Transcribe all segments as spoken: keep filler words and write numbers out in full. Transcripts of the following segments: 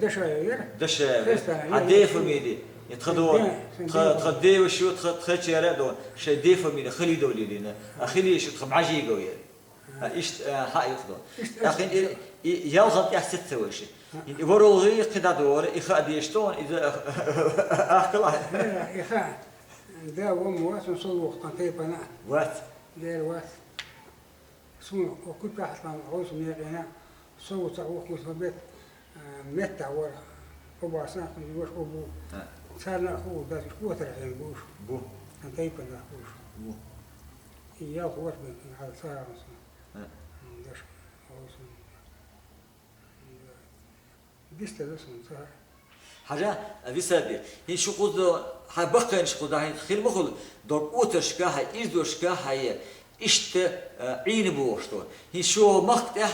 Дашаев яра? Дашаев. Хестана, Хьан я, ден я. Фамили? Я тха дон, Ден, тха, ден. Тха деваш ю, тха, тха чера дон. Шай ден фамили, хили довлилина. А хили шу тха мажиго я. А ишт, а, хьа юх дон. Ишт, Ахин ишт. И, и, ялхан тяхсет се веши. Ин и воролги кида дон, и ха деш тон, и за, ахкала. Э, и ха. Да, вон муас, он сол вохтан тайпана. Ват. Дер ват. Сун, о купахтан, о сун яна. Со уца вохтан собет. Метта вар, обасан, кун ваш обу. А. Царна ху, да, шкотар хен буш. Бу. Ан тайпа да буш. Бу. И я хор бен, а царан сон. А. Даш, о сон. Биста да сон, цар. Хажа, а висаби. Хин шукузо, ха баккан шукуза, хин хил махул, дог уташка, ха издошка, ха е. Ишта, а, ин бу что. Хин шо махтя,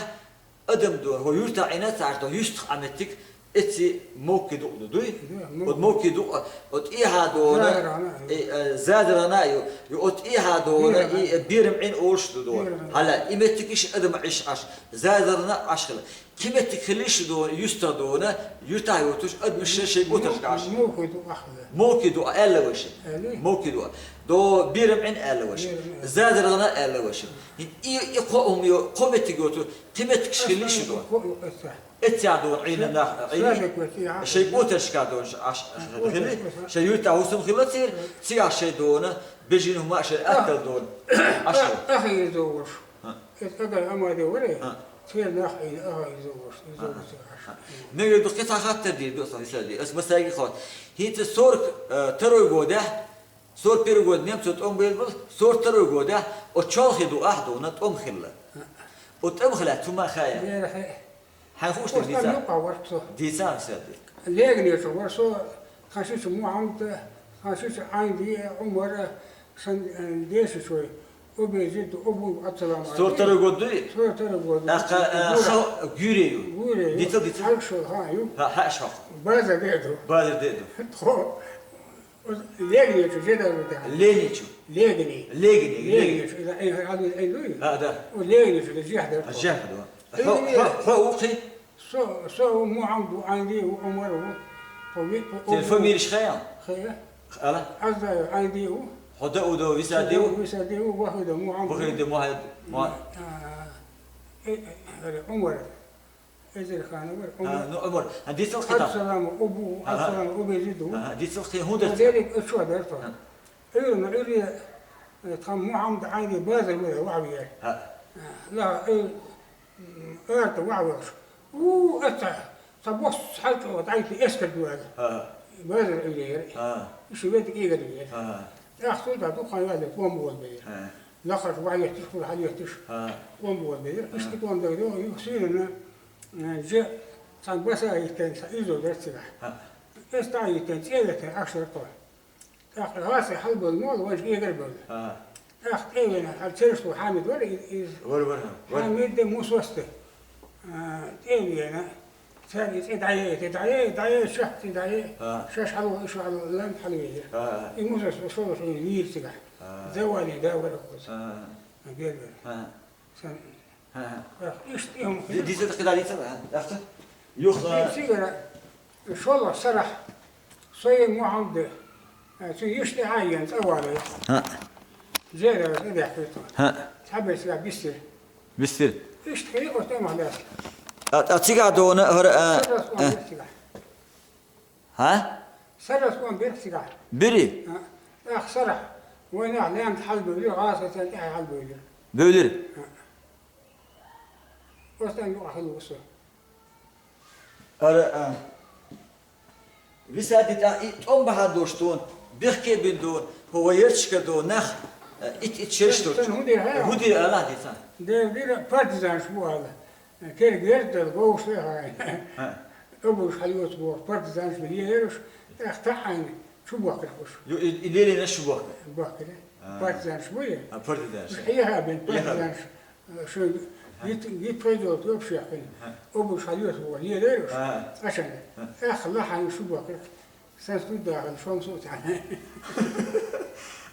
Адам дон, хо юрта Ӏина царто, юстх Ӏаметтик, эци мокки дуъ ду, дуй? Да, мокки. От мокки дуъ, от иха дона, Задрана, э, э, задрана ю, ю от иха дона, Бирана. И, э, бирм Ӏин олш ду дон. Бирана. Хала, и меттик иш адам иш аш, задрана аш хила. Ки меттик хилиш дон, юста дона, юрта ютуш, адам иш шей Мо-, уташ каш. Мокки дуъ ахла. Мокки дуъ, элла веши. Элли? Мокки дуъ. До бирм Ӏин элла веши. Бирм Ӏин. Задрана элла веши. И, и, и хо ум ю, хо меттик юту, ки меттик хилиш дон. Хо ю, эца. Эця дон Ӏина нах, Ӏина. Шей уташка дон, аш, хили, шей юрта хусум хилацир, ци аш шей дона, бежин хума шей атал дон. Аш. Ах, ах, и зовуш. А. Эт агар амаде варе, А. Цер нах Ӏина, ах, и зовуш, и зовуш аш. А. Мега духе та хаттар дир, дос, исади. Эс масаги хот. Хит сорок, э, второй года, сорок первый год немцо тӀом бел бул, сорок второй года, о чолхи ду ах дона тӀом хилла. О тӀом хила, тума хая. Дера хе. Хьан хуш Ос дица? Там юкъа варцо. Дица сади. Легнечо варсо, хашич Мухаммад, хашич Анди, Умар, сан, э, деши чой. Обезит, обу, ассаламу алейкум. Сорок второй год дуй? Сорок второй год. Аха, э, Гура. Ха, гюрею. Гурею. Дица, дица. Хашо, ха, ю. Ха, ха, шо. База деду. База деду. Тхо. Легнечу, жеда вита. Леничу. Легни. Легни, Легнечу, да, э, аду, э, дуй. А, да. О, легнечу, да, жехда. Жехда. Хо, хо, хо, ухи. Со, со, Мухаммад Анди, Умар, по ви-, по Тер фамилиш хая? Хая. Ала? Азда Анди. Хода удо висадиу? Висадиу, вахида Мухаммад. Вахида Мухаммад. А, э, э, Умар. Эзерхановар, А, Умар. Ну, Умар. А, дицл хита? Абсалам, Убу, Ага. Абсалам, Убезиду. Ага, дицл хи хунда. Дерек, э, чо дер то. А. Ирна, ири, э, там Мухаммад Айди Базар, мы, вавьер. А. А, ла, э, м, эрта вавьер. У, это, та бос халька, вот, айти эскер дуэр. А. Базар ири. А. Иши вет игер дуэр. А. Ах, суда, духан вале, пломбу вале. А. Лахаш вале, тиш, хур хале, тиш. А. Пломбу вале. Ишти пломбу вале, юхсирна. Же сан баса йиттен, са изо дерцига. Ха. Эста йиттен, цӀевете ашерто. Ах, гъасе хьалбал мол, ванж эгер бал. Ха. Ах, тӀевена, хьал цершту Хьамид вар, из, из Вар, вар, вар. Хьамид де Мусосте. А, тӀевена, цар из эдае, эдае, эдае, шах, эдае. Ха. Шаш хьалу, ишу хьалу, лам хьалу везе. Ха. И Мусос, шолу шолу вир цига. Ха. Завали, да, вар акус. Ха. Гер, гер. Ха. Сан. Ха, ха. Ах, ишт юм. Ди-, диса да кида диса, а? Дахта? Юх, а, Сигара, шола сарах, сое Мухаммад, а, цу ишт айян, цавале. Ха. Зера, зера, Ха. Табес ла бисир. Бисир. Ишт хи, оте махляс. А, а цига дона, хор, а, Сарас а. Цига. Ха? Сарас он бир сига. Бири? А, ах, сара. Война лям хал бөлür, гаса тел хал бөлür. Бөлür. А. Остан ю ахыл усу. Ара, а. Висади та и томба ха доштон, бихке бин дон, хо ваерчка дон, нах, а, ит, ит чеш Тен, тот. Тен худи ха? Худи ала диса. Де бир партизан шму ала. Кер гердер гоушле хай. Ха. Обуш халиот бо партизанш бе ерш, эх тахан чубакр хуш. Ю, и, и лели на шубак. Бакре. А. Партизанш бо е. А, партизанш. Уж хия хабен Я хабен. Партизанш. Шо гит, гит пройдет вообще хай. Ха. Обуш халиот бо ерш. Ха. Ашан. Ха. Эх лахан шубакр. Сас тут дахан шом сутан.